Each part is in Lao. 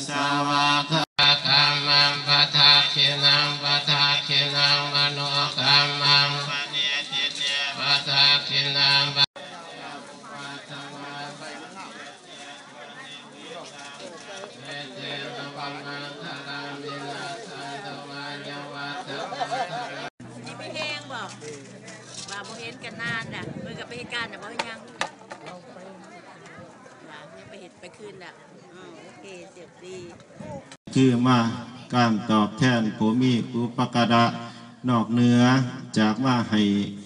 ສາວະກະ ກຳມັງປະທັກຂິນັງ ປະທັກຂິນັງ ມະໂນກຳມັງ ປະນິດທິເຕ ປະທັກຂິນັງ ປະ ນີ້ມີແຮງບໍ່? ວ່າບໍ່ເຫັນກັນນານລະ ເພິ່ນກໍໄປເຮັດການນະ ບໍ່ເຮັດຫຍັງ ວ່າຍັງໄປເຮັດໄປຄືນລະ. ອືມ ໂອເຄ ສຽບດີ ຄືມາການຕອບແທນຜູ້ມີອຸປະກາລະ ນອກເໜືອຈາກມາໃຫ້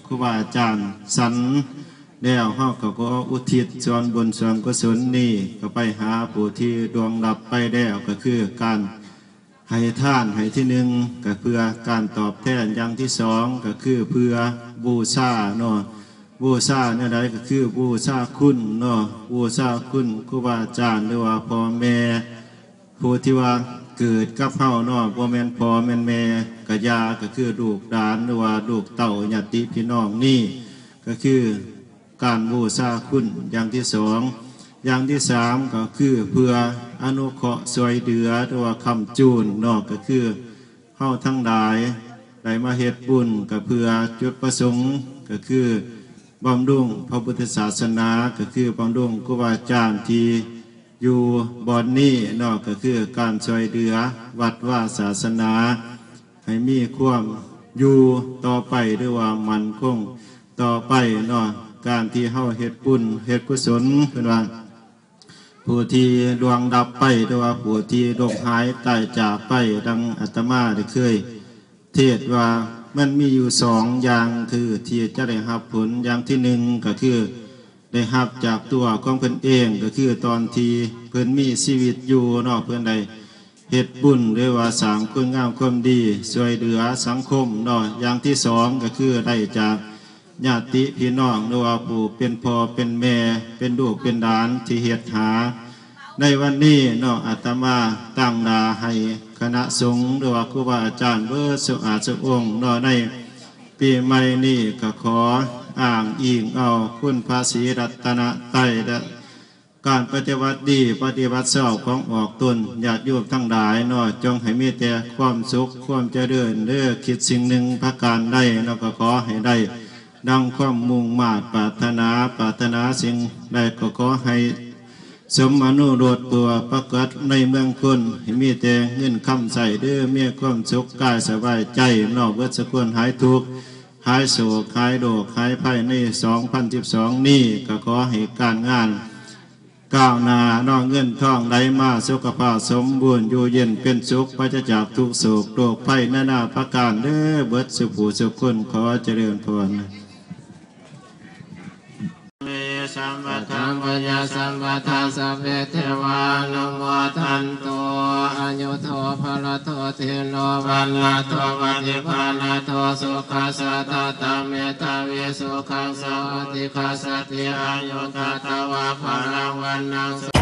ຄູບາອາຈານສັນແລ້ວ ເຮົາກໍຂໍອຸທິດສ່ວນບຸນສ່ວນກຸສົນນີ້ ກໍໄປຫາຜູ້ທີ່ລ່ວງລັບໄປແລ້ວ ກໍຄືການໃຫ້ທານໃຫ້ທີໜຶ່ງ ກໍເພື່ອການຕອບແທນ ຢ່າງທີສອງ ກໍຄືເພື່ອບູຊາເນາະ. ບູຊາແນວໃດ? ກໍຄືບູຊາຄຸນເນາະ ບູຊາຄຸນຄູບາອາຈານ ຫຼືວ່າພໍ່ແມ່ ຜູ້ທີ່ວ່າເກີດກັບເຮົາເນາະ ບໍ່ແມ່ນພໍ່ແມ່ນແມ່ກະຢ່າ ກໍຄືລູກຫຼານ ຫຼືວ່າລູກເຕົ້າຍາດຕິພີ່ນ້ອງນີ້ ກໍຄືການບູຊາຄຸນຢ່າງທີສອງ. ຢ່າງທີສາມ ກໍຄືເພື່ອອະນຸເຄາະຊ່ວຍເຫຼືອ ຫຼືວ່າຄ້ຳຈູນເນາະ ກໍຄື ເຮົາທັງຫຼາຍໄດ້ມາເຮັດບຸນ ກໍເພື່ອຈຸດປະສົງ ກໍຄືບຳລຸງພະພຸດທະສາສະໜາ ກໍຄືບຳລຸງຄູບາອາຈານທີ່ຢູ່ບ່ອນນີ້ເນາະ ກໍຄືການຊ່ວຍເຫຼືອວັດວາສາສະໜາ ໃຫ້ມີຄວາມຢູ່ຕໍ່ໄປ ຫຼືວ່າໝັ້ນຄົງຕໍ່ໄປເນາະ. ການທີ່ເຮົາເຮັດບຸນເຮັດກຸສົນ ເພິ່ນວ່າ ຜູ້ທີ່ລ່ວງລັບໄປ ຫຼືວ່າຜູ້ທີ່ລົ້ມຫາຍຕາຍຈາກໄປ ດັ່ງອາດຕະມາໄດ້ເຄີຍເທດວ່າ ມັນມີຢູ່ສອງຢ່າງ ຄືທີ່ຈະໄດ້ຮັບຜົນ. ຢ່າງທີໜຶ່ງ ກໍຄືໄດ້ຮັບຈາກຕົວຂອງເພິ່ນເອງ ກໍຄືຕອນທີ່ເພິ່ນມີຊີວິດຢູ່ເນາະ ເພິ່ນໄດ້ ເຮັດບຸນ ຫຼືວ່າສ້າງຄຸນງາມຄວາມດີ ຊ່ວຍເຫຼືອສັງຄົມເນາະ. ຢ່າງທີສອງ ກໍຄືໄດ້ຈາກຍາດຕິພີ່ນ້ອງ ຫຼືວ່າຜູ້ເປັນພໍ່ເປັນແມ່ ເປັນລູກເປັນຫຼານທີ່ເຮັດຫາ. ໃນວັນນີ້ເນາະ ອາດຕະມາຕັ້ງໜ້າໃຫ້ຄະນະສົງ ຫຼືວ່າຄູບາອາຈານເບິດສຸອາດສຸອົງເນາະ ໃນປີໃໝ່ນີ້ ກໍຂໍອ້າງອີງເອົາຄຸນພະສີລັດຕະນະໄຕ ແລະ ການປະຕິບັດດີປະຕິບັດຊອບຂອງອອກຕົນຍາດໂຍມທັງຫຼາຍເນາະ ຈົ່ງໃຫ້ມີແຕ່ຄວາມສຸກຄວາມຈະເລີນເດີ. ຄິດສິ່ງໜຶ່ງປະການໃດເນາະ ກໍຂໍໃຫ້ໄດ້ດັ່ງຄວາມມຸ່ງມາດປາດຖະໜາ, ປາດຖະໜາສິ່ງໃດກໍຂໍໃຫ້ສົມອະນຸໂລດຕົວປະກາດໃນເມືອງຄົນ, ໃຫ້ມີແຕ່ເງິນຄຳໃຊ້ເດີ, ມີຄວາມສຸກກາຍສະບາຍໃຈເນາະ ເບິດສູ່ຄົນ, ຫາຍທຸກ ຫາຍໂສກ ຫາຍໂລກ ຫາຍໄພໃນສອງພັນສິບສອງນີ້ ກໍຂໍໃຫ້ການງານ ກ້າວໜ້າເນາະ, ເງິນທອງໄຫຼມາ ສຸຂະພາບສົມບູນ ຢູ່ເຢັນເປັນສຸກ ປາສະຈາກທຸກໂສກໂລກໄພນານາປະການເດີ ເບິດສູ່ຜູ້ສູ່ຄົນ ຂໍຈະເລີນພອນ. ເມ ສຳປະທັງ ພະຍາ ສຳປະທາ ສັບເພ ເທວາ ອະນຸໂມທັນຕຸ ອາຍຸໂທ ພະລະໂທ ທີໂລ ວັນນະໂທ ປະຕິພານະໂທ ສຸຂະສາທາຕະ ເມທາວີ ສຸຂັງ ສະຫວັດດີຄາ ສະຕິ ອາຍຸ ຕະຕະວາ ພະລັງ ວັນນະ ສະ ສາ